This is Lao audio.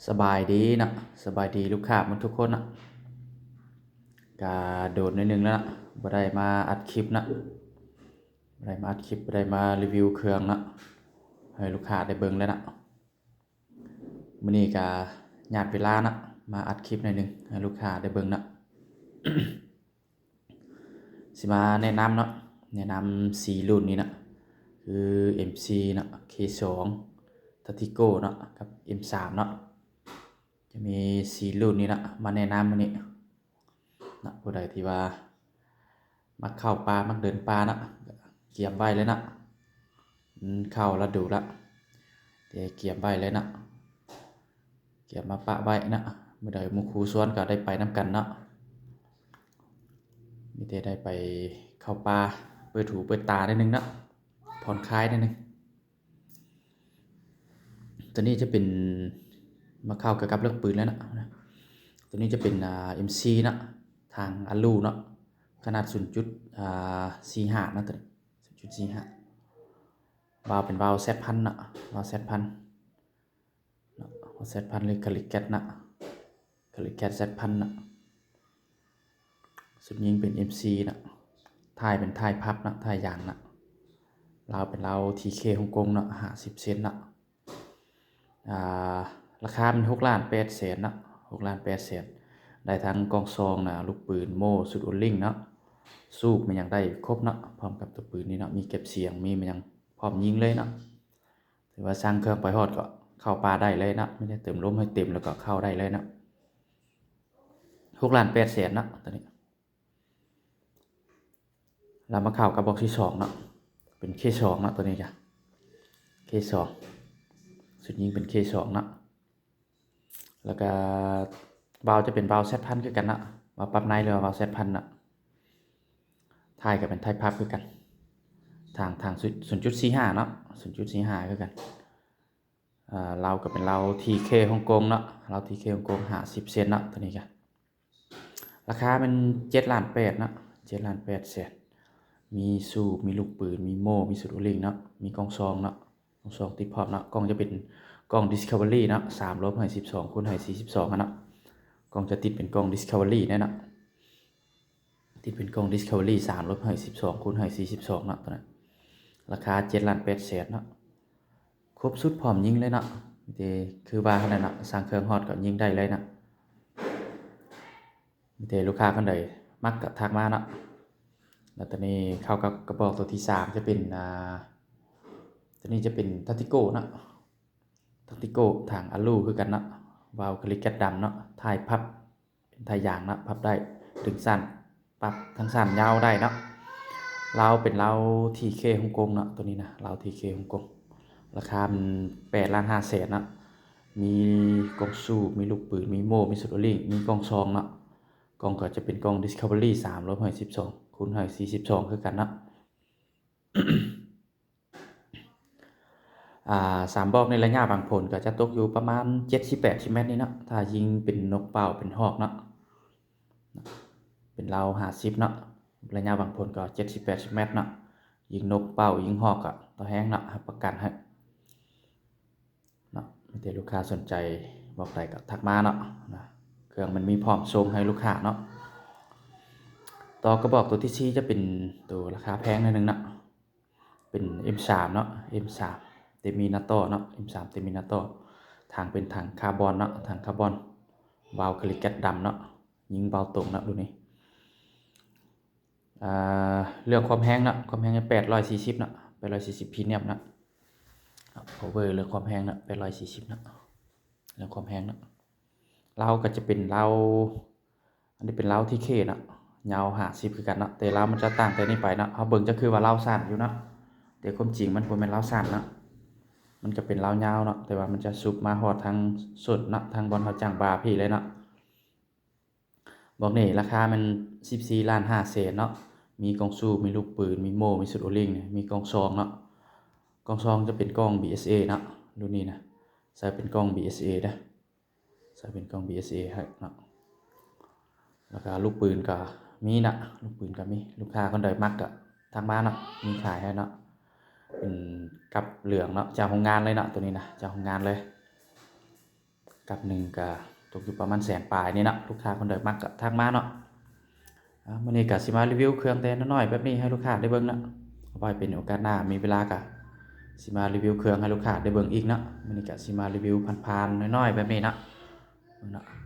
ສະບາຍດີເນາະ ສະບາຍດີລູກຄ້າໝົດທຸກຄົນເນາະ. ກະໂດນໜ້ອຍໜຶ່ງແລ້ວເນາະ ບໍ່ໄດ້ມາອັດຄລິບເນາະ ບໍ່ໄດ້ມາອັດຄລິບ ບໍ່ໄດ້ມາຣີວິວເຄື່ອງເນາະ ໃຫ້ລູກຄ້າໄດ້ເບິ່ງແລ້ວເນາະ. ມື້ນີ້ກະຍາດເວລາເນາະ ມາອັດຄລິບໜ້ອຍໜຶ່ງໃຫ້ລູກຄ້າໄດ້ເບິ່ງເນາະ. ຊິມາແນະນຳເນາະ ແນະນຳສີ່ລຸ້ນນີ້ເນາະ ຄື ເອັມຊີ ເນາະ ເຄສອງ ຕາຕິໂກ ເນາະ ກັບ ເອັມສາມ ເນາະ. ຈະມີສີ່ລຸ້ນນີ້ເນາະ ມາແນະນຳມື້ນີ້ເນາະ. ຜູ້ໃດທີ່ວ່າມັກເຂົ້າປ່າ ມັກເດີນປ່າເນາະ ກະກຽມໄວ້ເລີຍເນາະ. ມັນເຂົ້າລະດູລະ ແຕ່ກຽມໄວ້ເລີຍເນາະ ກຽມມາປະໄວ້ເນາະ. ມື້ໃດໝູ່ຄູ່ຊວນກໍໄດ້ໄປນຳກັນເນາະ ມີແຕ່ໄດ້ໄປເຂົ້າປ່າ ເປີດຫູເປີດຕາໜ້ອຍໜຶ່ງເນາະ ຜ່ອນຄາຍໜ້ອຍໜຶ່ງ. ຕົວນີ້ຈະເປັນ ມາເຂົ້າກ່ຽວກັບເລື່ອງປືນແລ້ວເນາະ. ຕົວນີ້ຈະເປັນ ອ່າ ເອັມຊີ ເນາະ ທາງອາລູເນາະ ຂະໜາດສູນຈຸດ ອ່າ ສີ່ຫ້າເນາະ ຕົວນີ້ ສູນຈຸດສີ່ຫ້າ. ວາວເປັນວາວ ແຊັດພັນ ເນາະ ວາວ ແຊັດພັນ ເນາະ ວາວ ແຊັດພັນ ຫຼື ຄາລິແກັດ ເນາະ ຄາລິແກັດ ແຊັດພັນ ເນາະ. ຊຸດຍິງເປັນ ເອັມຊີ ເນາະ ທ້າຍເປັນທ້າຍພັບເນາະ ທ້າຍຢາງເນາະ. ລາວເປັນລາວ ທີເຄ ຮົງກົງເນາະ ຫ້າສິບເຊັນເນາະ. ອ່າ ລາຄາມັນຫົກລ້ານແປດແສນເນາະ ຫົກລ້ານແປດແສນ. ໄດ້ທັງກ່ອງຊອງນະ ລູກປືນ ໂມ່ ຊຸດໂອລິງເນາະ ສູບແມ່ນຫຍັງໄດ້ຄົບເນາະ ພ້ອມກັບຕົວປືນນີ້ເນາະ ມີເກັບສຽງ ມີແມ່ນຫຍັງພ້ອມຍິງເລີຍເນາະ. ຖືວ່າຊ່າງເຄື່ອງໄປຮອດກໍເຂົ້າປ່າໄດ້ເລີຍເນາະ ມີແຕ່ເຕີມລົມໃຫ້ເຕັມ ແລ້ວກໍເຂົ້າໄດ້ເລີຍເນາະ. ຫົກລ້ານແປດແສນເນາະ ຕົວນີ້. ລະມາເຂົ້າກັບບອກທີສອງເນາະ ເປັນ ເຄສອງ ເນາະ ຕົວນີ້ກະ ເຄສອງ ຊຸດຍິງເປັນ ເຄສອງ ເນາະ. ແລ້ວກະວາວຈະເປັນວາວ ແຊັດພັນ ຄືກັນເນາະ ວາວປັບໃນ ຫຼືວ່າວາວ ແຊັດພັນ ເນາະ. ທ້າຍກໍເປັນທ້າຍພັບຄືກັນ ທາງ ທາງ ສູນຈຸດສີ່ຫ້າເນາະ ສູນຈຸດສີ່ຫ້າຄືກັນ. ອ່າ ລາວກໍເປັນລາວ ທີເຄ ຮົງກົງເນາະ ລາວ ທີເຄ ຮົງກົງ ຫ້າສິບເຊັນເນາະ ຕົວນີ້ກະ. ລາຄາແມ່ນເຈັດລ້ານແປດເນາະ ເຈັດລ້ານແປດແສນ. ມີສູບ ມີລູກປືນ ມີໂມ່ ມີຊຸດໂອລິງເນາະ ມີກ່ອງຊອງເນາະ ກ່ອງຊອງຕິດພ້ອມເນາະ. ກ່ອງຈະເປັນກ່ອງ ດິສຄັຟເວີຣີ ເນາະ ສາມລົບໃຫ້ສິບສອງ ຄູນໃຫ້ສີ່ສິບສອງຫັ້ນເນາະ. ກ່ອງຈະຕິດເປັນກ່ອງ ດິສຄັຟເວີຣີ ແນ່ເນາະ ຕິດເປັນກ່ອງ ດິສຄັຟເວີຣີ ສາມລົບໃຫ້ສິບສອງ ຄູນໃຫ້ສີ່ສິບສອງເນາະ ຕົວນັ້ນ. ລາຄາເຈັດລ້ານແປດແສນເນາະ ຄົບຊຸດພ້ອມຍິງເລີຍເນາະ. ມີແຕ່ຄືວ່າຫັ້ນແຫຼະເນາະ ຊ່າງເຄື່ອງຮອດກໍຍິງໄດ້ເລີຍເນາະ. ມີແຕ່ລູກຄ້າຄົນໃດມັກກໍທັກມາເນາະ. ແລ້ວຕົວນີ້ເຂົ້າກັບກະບອກຕົວທີສາມ ຈະເປັນ ອ່າ ຕົວນີ້ຈະເປັນ ຕາຕິໂກ ເນາະ ຕາຕິໂກ ທາງອາລູຄືກັນເນາະ. ວາວຄາລິແກັດດຳເນາະ ທ້າຍພັບ ເປັນທ້າຍຢາງເນາະ ພັບໄດ້ ດຶງສັ້ນ ປັບທັງສັ້ນຍາວໄດ້ເນາະ. ລາວເປັນລາວ ທີເຄ ຮົງກົງເນາະ ຕົວນີ້ນະ ລາວ ທີເຄ ຮົງກົງ. ລາຄາມັນແປດລ້ານຫ້າແສນເນາະ ມີກ່ອງສູບ ມີລູກປືນ ມີໂມ່ ມີຊຸດໂອລິງ ມີກ່ອງຊອງເນາະ. ກ່ອງກໍຈະເປັນກ່ອງ ດິສຄັຟເວີຣີ ສາມລົບໃຫ້ສິບສອງ ຄູນໃຫ້ສີ່ສິບສອງຄືກັນເນາະ. ອ່າ ສາມບອກໃນໄລຍະຫວັງຜົນກໍຈະຕົກຢູ່ປະມານເຈັດສິບແປດສິບແມັດນີ້ເນາະ ຖ້າຍິງເປັນນົກເປົ້າເປັນຮອກເນາະ. ເປັນລາວຫ້າສິບເນາະ ໄລຍະຫວັງຜົນກໍເຈັດສິບແປດສິບແມັດເນາະ. ຍິງນົກເປົ້າຍິງຮອກກໍຕໍ່ແຮງເນາະ ຮັບປະກັນໃຫ້ເນາະ. ມີແຕ່ລູກຄ້າສົນໃຈບອກໃດກໍທັກມາເນາະ ນະ ເຄື່ອງມັນມີພ້ອມສົ່ງໃຫ້ລູກຄ້າເນາະ. ຕໍ່ກະບອກຕົວທີສີ່ຈະເປັນຕົວລາຄາແພງໜ້ອຍໜຶ່ງເນາະ ເປັນ ເອັມສາມ ເນາະ ເອັມສາມ ເຕມີນາໂຕເນາະ ເອັມສາມ ເຕມີນາໂຕ. ຖັງເປັນຖັງຄາບອນເນາະ ຖັງຄາບອນ ວາວຄາລິແກັດດຳເນາະ ຍິງເບົາຕົງເນາະ ລຸ້ນນີ້. ອ່າ ເລື່ອງຄວາມແຮງເນາະ ຄວາມແຮງແປດຮ້ອຍສີ່ສິບເນາະ ແປດຮ້ອຍສີ່ສິບ ພຣີມຽມເນາະ. ພາວເວີເລື່ອງຄວາມແຮງເນາະ ແປດຮ້ອຍສີ່ສິບເນາະ ເລື່ອງຄວາມແຮງເນາະ. ລາວກໍຈະເປັນລາວ ອັນນີ້ເປັນລາວ ທີເຄ ເນາະ ຍາວຫ້າສິບຄືກັນເນາະ ແຕ່ລາວມັນຈະຕ່າງແຕ່ນີ້ໄປເນາະ. ເຮົາເບິ່ງຈະຄືວ່າລາວສັ້ນຢູ່ເນາະ ແຕ່ຄວາມຈິງມັນບໍ່ແມ່ນລາວສັ້ນເນາະ ມັນກໍເປັນລາວຍາວເນາະ ແຕ່ວ່າມັນຈະຊຸບມາຮອດທາງສົ້ນເນາະ ທາງບ່ອນເຮົາຈ້າງບ່າພີ້ເລີຍເນາະ. ບອກນີ້ລາຄາແມ່ນສິບສີ່ລ້ານຫ້າແສນເນາະ ມີກ່ອງສູບ ມີລູກປືນ ມີໂມ່ ມີຊຸດໂອລິງ ມີກ່ອງຊອງເນາະ. ກ່ອງຊອງຈະເປັນກ່ອງ ບີເອສເອ ເນາະ ລຸ້ນນີ້ນະ ໃສ່ເປັນກ່ອງ ບີເອສເອ ເດີ ໃສ່ເປັນກ່ອງ ບີເອສເອ ໃຫ້ເນາະ. ແລ້ວກໍລູກປືນກໍມີນະ ລູກປືນກໍມີ ລູກຄ້າຄົນໃດມັກກໍທັກມາເນາະ ມີຂາຍໃຫ້ເນາະ. ເປັນກັບເຫຼືອງເນາະ ຈາກໂຮງງານເລີຍເນາະ ຕົວນີ້ນະ ຈາກໂຮງງານເລີຍ. ກັບໜຶ່ງກະຕົກຢູ່ປະມານແສນປາຍນີ້ເນາະ. ລູກຄ້າຄົນໃດມັກກະທັກມາເນາະ. ອາ ມື້ນີ້ກະຊິມາຣີວິວເຄື່ອງແຕ່ນ້ອຍໆແບບນີ້ໃຫ້ລູກຄ້າໄດ້ເບິ່ງເນາະ. ເອົາໄວ້ເປັນໂອກາດໜ້າມີເວລາກະຊິມາຣີວິວເຄື່ອງໃຫ້ລູກຄ້າໄດ້ເບິ່ງອີກເນາະ. ມື້ນີ້ກະຊິມາຣີວິວຜ່ານໆນ້ອຍໆແບບນີ້ເນາະ. ເບິ່ງເນາະ